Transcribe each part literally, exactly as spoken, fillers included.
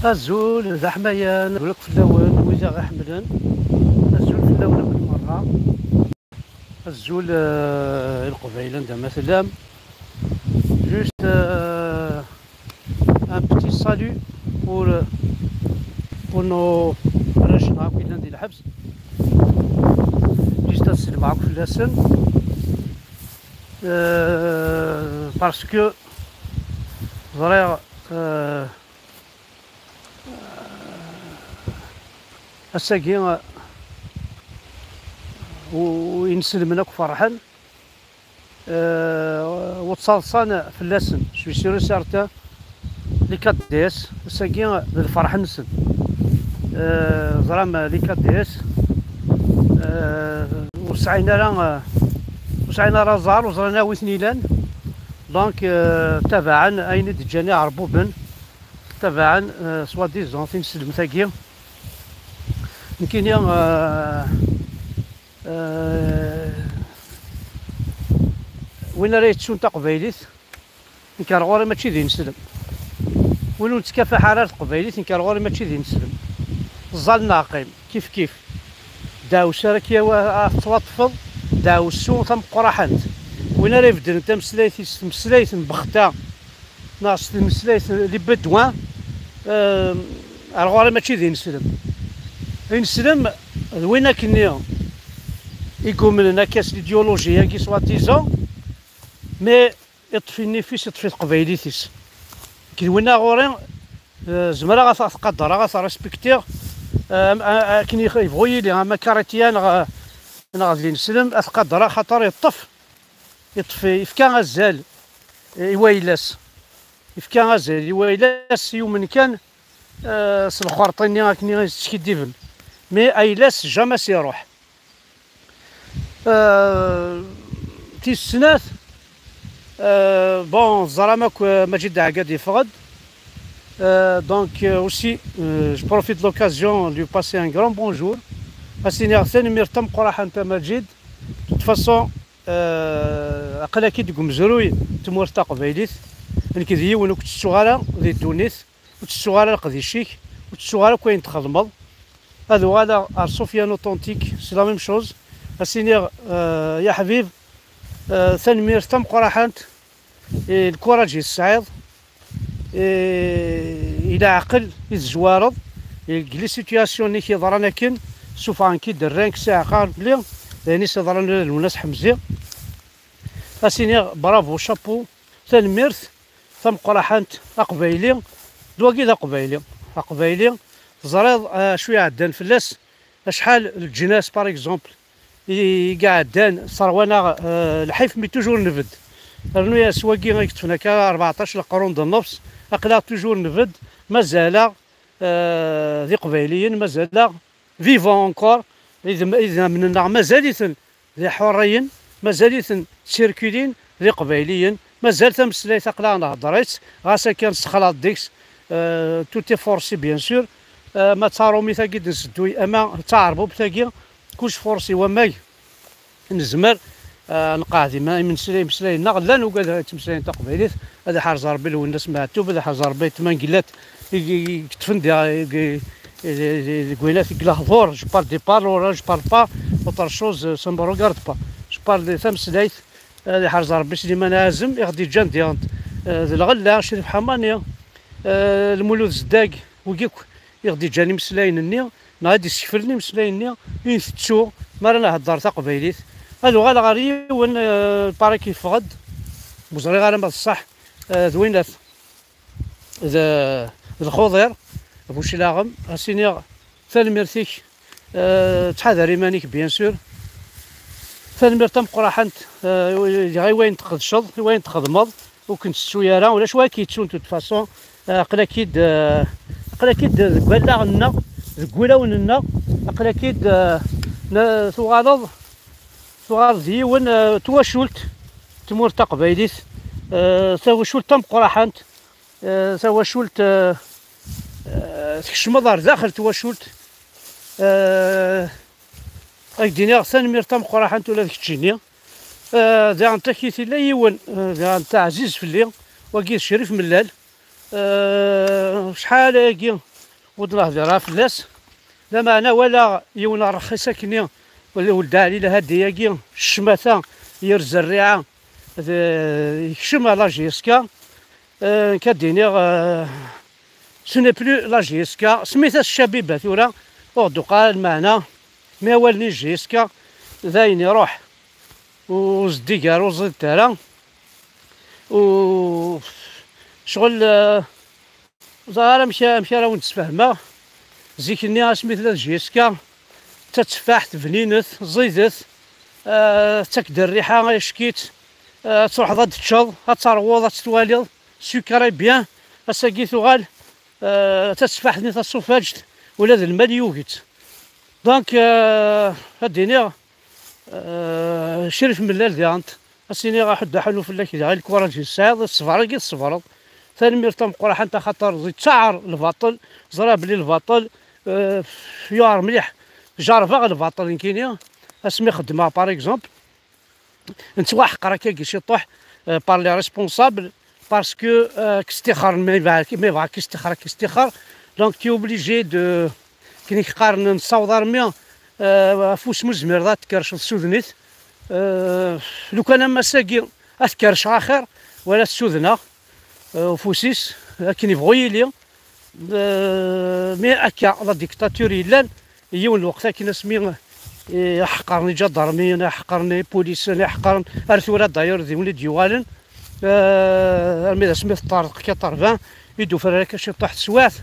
Azul d aḥmayan, azul akk fell-awen wid i ɣ-iḥemmlen. Azul fell-awen akk merra. Azul, eh, i Leqbayel anda ma tellam. Juste, eh, un petit salut pour, pour nos arrac-nneɣ akk yellan di lḥebs. Juste ad sellmeɣ akk fell-asen. Eh, parce que ẓriɣ, eh, ass-agi, eh, u-, u-, inselmen akk ferḥen. Eh, u ttaḍsan fell-asen. Je suis sûr et certain, les K D S, ass-agi d lferḥ-nsen. Eh, ẓram les K D S, eh, ur sɛin ara, eh, ur sɛin ara ẓẓar, ur ẓrin ara wi ten-ilan. Donc, eh, tabaɛen ayen i d-ǧǧan iɛerbuben, tabaɛen, eh, soi-disant, tineslemt-agi. Nekkini, eh, eh, win ara yettun taqbaylit, nekk ar ɣur-i mačči d ineslem. Win ur nettkafaḥ ara ar teqbaylit, nekk ar ɣur-i mačči d ineslem. Ẓẓal neɣ qqim, kif kif. Deɛwessu ara k-yawi ad tettwaṭṭfeḍ, deɛwessu tameqqraḥant. Win ara ibeddlen tameslayt-is s tmeslayt n Bexta, neɣ s tmeslayt n les Bédouins, eh, ar ɣur-i mačči d ineslem. Ineslem d win akkenni i yumnen akka s l'idéologie-agi soi-disant, mais iṭṭef nnif-is, iṭṭef i teqbaylit-is. Nekk d winna ɣur-i, eh, zemreɣ ad t-qadreɣ, ad t-respektiɣ, eh, am-, a-, akken yebɣu yili, ama Karatiya neɣ, neɣ d lineslem, ad t-qadreɣ, xaṭer yeṭṭef, yeṭṭef, yefka azal i wayla-s. Yefka azal i wayla-s, yumen kan, eh, s lxerṭ-nni akken i s-skiddiben. Mais ayla-s jamais iruḥ. Euh, tis snat, euh, bon, ẓram akk, euh, Maǧid Ɛeggad yeffeɣ-d. Euh, donc, euh, aussi, euh, je profite de l'occasion de lui passer un grand bonjour. Ad s-iniɣ tanemmirt tameqqraḥant a Maǧid. De toute façon, euh, aql-ak-id deg umezruy n tmurt taqbaylit. Nekk d yiwen ur k-ttettuɣ ara di ddunit. Ur ttettuɣ ara leqdic-ik, ur ttettuɣ ara akk ayen txedmeḍ. Ad uɣaleɣ ar Sofiane Authentique, c'est la même chose. Ad s-iniɣ, euh, ya ḥbib, euh, tanemmirt tameqqraḥant i lkuraj i tesɛiḍ, i, i leɛqel i tezwareḍ, i les situations-nni i k-yeḍran akken, ssufɣen-k-id, rran-k s aɛqar belli d ayen i s-yeḍran ula d Lwennas Ḥemzi. Ad s-iniɣ bravo, chapeau, tanemmirt tameqqraḥant, aqbayli, d wagi d aqbayli. Aqbayli, teẓriḍ, eh, acu iɛeddan fell-as, acḥal leǧnas, par exemple, i, i iɛeddan, sserwan-aɣ, eh, lḥif, mi toujours nbedd. Rnu-yas wagi i yeṭṭfen akka rbeɛṭac leqrun d nnefs, aql-aɣ toujours nbedd, mazal-aɣ, eh, d iqbayliyen, mazal-aɣ vivant encore, idem-, idammen-nneɣ mazal-iten d iḥurriyen, mazal-iten circulin d iqbayliyen, mazal tameslayt aql-aɣ nhedder-itt, ɣas akka nessexlaḍ deg-s, euh, tout est forcé, bien sûr, euh, ma d tarumit-agi d-nsedduy, ama d taɛerbubt-agi, kullec forcé, wamag nezmer, euh, nqeɛɛed ima-, imeslay-, imeslayen-nneɣ, llan ugad ara yettmeslayen taqbaylit, ad iḥrez Rebbi Lwennas Meɛtub, ad iḥrez Rebbi aytma n Gillat, i, i, i yeṭṭfen di, i, i, i, deg wayen deg lehdur, je parle des paroles, je parle pas autre chose, ça me regarde pas. Je parle de tameslayt, ad iḥrez Rebbi Sliman Ɛazem, i ɣ-d-yeǧǧan diɣen, eh, d lɣella, Crif Ḥamani, eh, Lmulud Zeddag, wigi akk i ɣ-d-yeǧǧan imeslayen-nni, neɣ i d-isekflen imeslayen-nni, i ntettu mi ara nhedder taqbaylit. Ad uɣaleɣ ɣer yiwen, eh, lparik yeffeɣ-d, ur ẓriɣ ara ma d ṣṣeḥ, eh, d winat. d, d Lxuḍir, Buclaɣem, ad s-iniɣ tanemmirt-ik, eh, ttḥadar iman-ik, bien sûr. Tanemmirt tameqqraḥant, eh, i, i wayen tqedceḍ, i wayen txedmeḍ, ur ken-tettu ara, ulac wa k-yettun, de toute façon. Eh, aql-ak-id, eh, aql-ak-id deg wallaɣ-nneɣ, deg wulawen-nneɣ, aql-ak-id, eh, n-, tuɣaleḍ, tuɣaleḍ d yiwen, eh, twacult, tmurt taqbaylit, eh, tawacult tameqqraḥant, eh, tawacult, eh, eh, tkecmeḍ ar daxel twacult. Eh, ad k-d-iniɣ tanemmirt tameqqraḥant ula d keččini. Eh, daɣen takit illa yiwen, eh, daɣen taɛziz fell-i, wagi d Crif Mellal. Eh, acḥal ayagi ur d-nehdir ara fell-as. Lameɛna walaɣ yiwen rxis akkenni, Wled Ɛli Lhadi-agi, ccmata yerza rriɛa, d, yekcem à la J S K. Eh, nekk ad d-iniɣ, eh, ce n'est plus la J S K, semmit-as Cabiba tura, ur ɣ-d-uqal lmeɛna, mi awal-nni J S K d ayen iruḥ, ur zeddig ara, ur ẓidet ara. U ccɣel, eh, ẓer ara amek, amek ara wen-d-sfehmeɣ. Zik-nni asmi tella d J S K, d tateffaḥt bninet, ẓidet, eh, tettak-d rriḥa, ack-itt, eh, ad truḥeḍ ad teččeḍ, ad terwuḍ, ad tt-twaliḍ, sucré bien. Ass-agi tuɣal, eh, d tateffaḥt-nni taṣufaǧt, ula d lmal yugi-tt. Donc, eh, ad d-iniɣ, eh, Crif Mellal diɣen, ad s-iniɣ aḥuddu aḥunu fell-ak diɣ, i lkuraǧ i tesɛiḍ, i ṣṣber-agi i tṣebreḍ. Tanemmirt tameqqrant axaṭer yettaɛer lbaṭel, ẓriɣ belli lbaṭel, eh, yuɛer mliḥ. Jerrbeɣ lbaṭel nekkini, asmi xeddmeɣ, par exemple, nettwaḥqer akkagi ciṭuḥ, eh, par les responsables, parce que, eh, k-stixxren, ma yebɣa, ma yebɣa k-istixxer, k-istixxer. Donc, tu es obligé de, akken i k-qqaren, nessaweḍ armi, eh, afus mu zmireḍ ad tkerrceḍ ssudnit. Eh, lukan am ass-agi ad t-kerrceɣ axir, wala ssudneɣ, eh, ufus-is, akken yebɣu yili. Eh, mais akka, la dictature yellan, yiwen lweqt akken asmi, eh, ḥeqren iǧadarmiyen, ḥeqren ipulisen, ḥeqren, ar tura d'ailleurs d yiwen i d-yuɣalen, eh, armi d asmi teṭṭerḍeq quatre-vingts, i d-ufrar akka ciṭuḥ teswiɛt,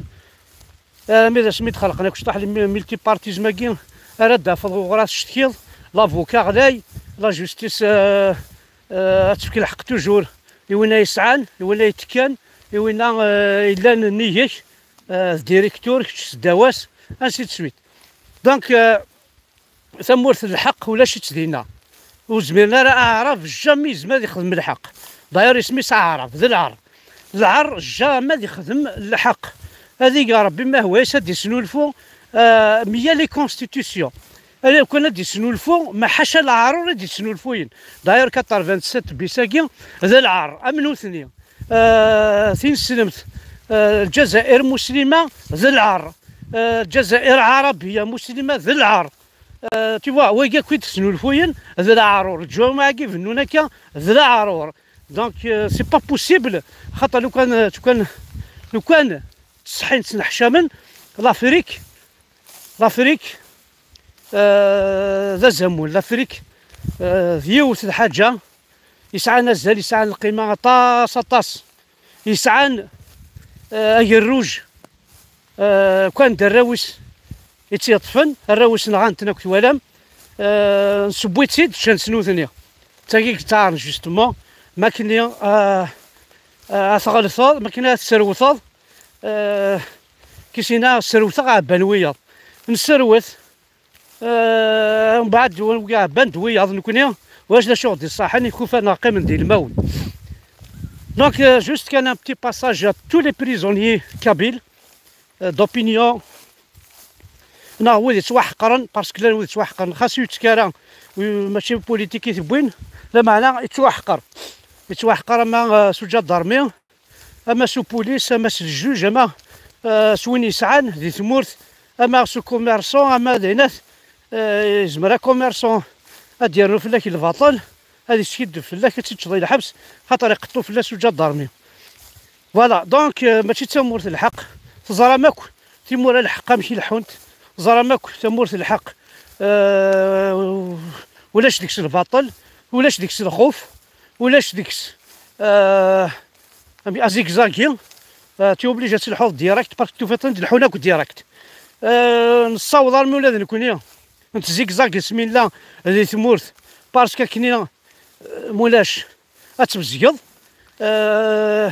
eh, armi d asmi d-xelqen akk ciṭuḥ le multipartisme-agi, ara d-tafeḍ uɣur ad tcetkiḍ, l'avocat ɣlay, la justice, eh, eh, ad tefk lḥeqq toujours i winna yesɛan, i winna yettekkan, i winna, eh, yellan nnig-k, eh, d directeur, kečč seddaw-as, ainsi de suite. Donc, eh, tamurt n lḥeqq ulac-itt dinna. Ur zmiren ara aɛrab, jamais yezmer ad yexdem lḥeqq. D'ailleurs, isem-is aɛrab, d lɛar. Lɛar jamais ad yexdem lḥeqq. Ad ig Rebbi ma hwa-yas ad d-isnulfu, eh, meyya les constitutions. Ala kan ad d-isnulfu, ma ḥaca lɛar ur ad d-isnulfuyen. D'ailleurs, quatre-vingt-sept bis-agi d lɛar, am nutni. Eh, tineslemt, eh, Lǧazair muslima d lɛar. Eh, Lǧazair ɛarabiya muslima d lɛar. Eh, tu vois, wagi akk i d-snulfuyen d lɛar. Ur lǧumaɛ-agi bennun akka d lɛar. Donc, eh, c'est pas possible. Xaṭer lukan, lukan, lukan ttṣeḥḥin ttneḥcamen, l'Afrique, l'Afrique, eh, d azamul. L'Afrique, eh, d yiwet lḥaǧa yesɛan azal, yesɛan lqima aṭas, aṭas. Yesɛan, eh, agerruj, eh, kan d arraw-is i tt-yeṭṭfen, arraw-is nɣan-ten akk twalam, eh, nsewwi-tt-id, ččan-tt nutni. D tagi i yettɛaren, justement, ma akken, eh, eh, ad tɣelteḍ, ma akken ad tesserwteḍ, eh, kisina sserwteɣ ɛebban wiyaḍ. Nesserwet, eh, mbeɛd wigi ɛebban-d wiyaḍ, nekni ulac d acu ɣ-d-iṣaḥen, ikufan neɣ qqimen d ilmawen. Donc, euh, juste kan un petit passage à tous les prisonniers kabyles, euh, d'opinion, neɣ wid yettwaḥeqren, parce que llan wid yettwaḥeqren, xas ur yettekk ara, euh, mačči politique i t-wwin, lameɛna yettwaḥqer. Yettwaḥqer ama, euh, s uǧadarmi, ama s upulis, ama s ljuj, ama, euh, s win yesɛan di tmurt, ama s ukummerṣu, ama d ayen at, euh, yezmer akummerṣu ad d-yernu fell-ak lbaṭel, ad yeskiddeb fell-ak, ad tt-teǧǧeḍ i lḥebs, xaṭer iqeṭṭu fell-as uǧadarmi. Voilà, donc, euh, mačči d tamurt n lḥeqq. Teẓram akk timura n lḥeqq amek i leḥḥunt. Teẓram akk tamurt n lḥeqq, euh, ulac deg-s lbaṭel, ulac deg-s lxuf, ulac deg-s, euh, azigzagi. Euh, tu es obligé ad telḥuḍ direct, parce que tufiḍ-ten leḥḥun akk direct. Euh, nessaweḍ armi ula d nekni nettẓigẓag asmi nella di tmurt, parce que akkenni, euh, mulac ad tbezgeḍ. Euh,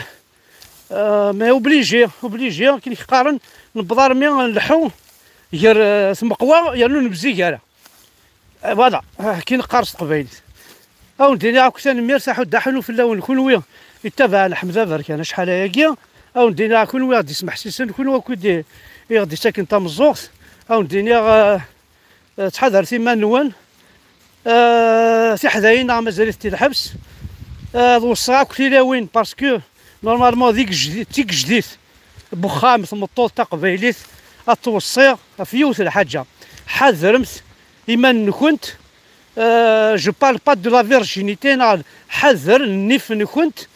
euh, mais obligé, obligé, akken i k-qqaren, newweḍ armi nleḥḥu gar, euh, tmeqwa, yernu nebzig ara. Eh, voilà, ah, akken neqqar s teqbaylit. Ad wen-d-iniɣ akk tanemmirt, aḥuddu aḥunu fell-awen, kunwi yettabaɛen Ḥmed Aberkan acḥal ayagi. Ad wen-d-iniɣ kunwi i ɣ-d-ismeḥsisen, kunwi akk i d-, i ɣ-d-ittaken tameẓẓuɣt. Ad wen-d-iniɣ, eh, eh, ttḥadaret iman-nwen. Eh, tiḥdayin neɣ mazal-it di lḥebs. Eh, ad weṣṣeɣ akk tilawin, parce que Normalement d tigejdit n uxxam, tmeṭṭut taqbaylit. Ad tweṣṣiɣ ɣef yiwet lḥaǧa: ḥadremt iman-nkent. Euh, je parle pas de la virginité, neɣ ḥader nnif-nkent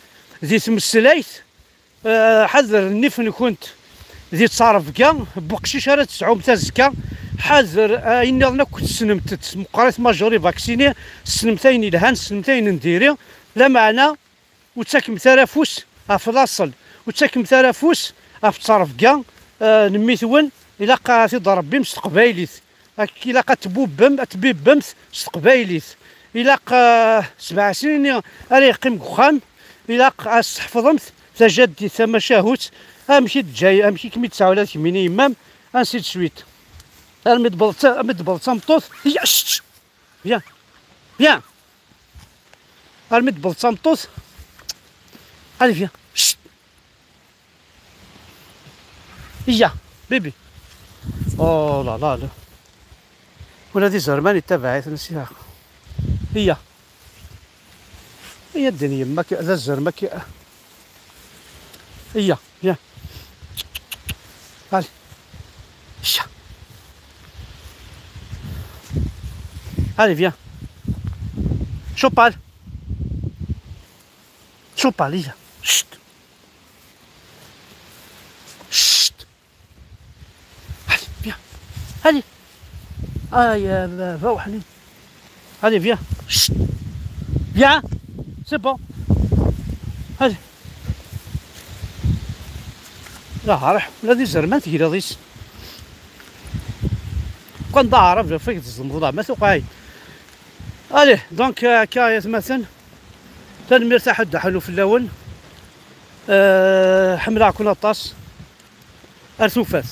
di tmeslayt. Euh, ḥader nnif-nkent di ttrebga n uqcic ara tesɛumt azekka. Ḥader, euh, ayen nniḍen akk tessnemt-t, meqqrit majori vacciné, tessnemt ayen yelhan, tessnemt ayen n diri. Lameɛna ur ttakemt ara afus ɣef laṣel, ur ttakemt ara afus ɣef ttrebga, euh, n mmi-twen. Ilaq ad t-id-rebbim s teqbaylit. Ak-, ilaq ad tbubbem, ad tbibbemt s teqbaylit. Ilaq, euh, sebɛa snin ara yeqqim deg uxxam. Ilaq ad s-tḥefḍemt tajaddit, tamacahut, amek i d-ǧǧay, amek i kem-id-tesɛa ula d kemmini yemma-m, ainsi de suite. Armi d-tewweḍ d ta-, armi d-tewweḍ d tameṭṭut, ya, ccc! Viens. Viens. Armi d-tewweḍ d tameṭṭut. Allez, viens. Chut. Iya, bibi. Oh là là, le. Ula d izerman yettabaɛ-iten si. Iya. Iya, ddin yemma-k, d azerm-agi. Iya, viens. Allez. Chut. Allez, viens. Chopal. Chopal, iya. Chut. Chut. Allez, viens. Allez. Ah, ya baba, وحني. Allez, viens. Chut. Viens. C'est bon. Allez. لا، روح. لا، دي زرمان تجي لغيس. كون ضارب فيك تزمض، ما توقعي. Allez, donc, euh, كاية مثلا. Tanemmirt a ḥedd aḥlu fell-awen. Euh, ḥemmleɣ-ken aṭas. Ar tufat.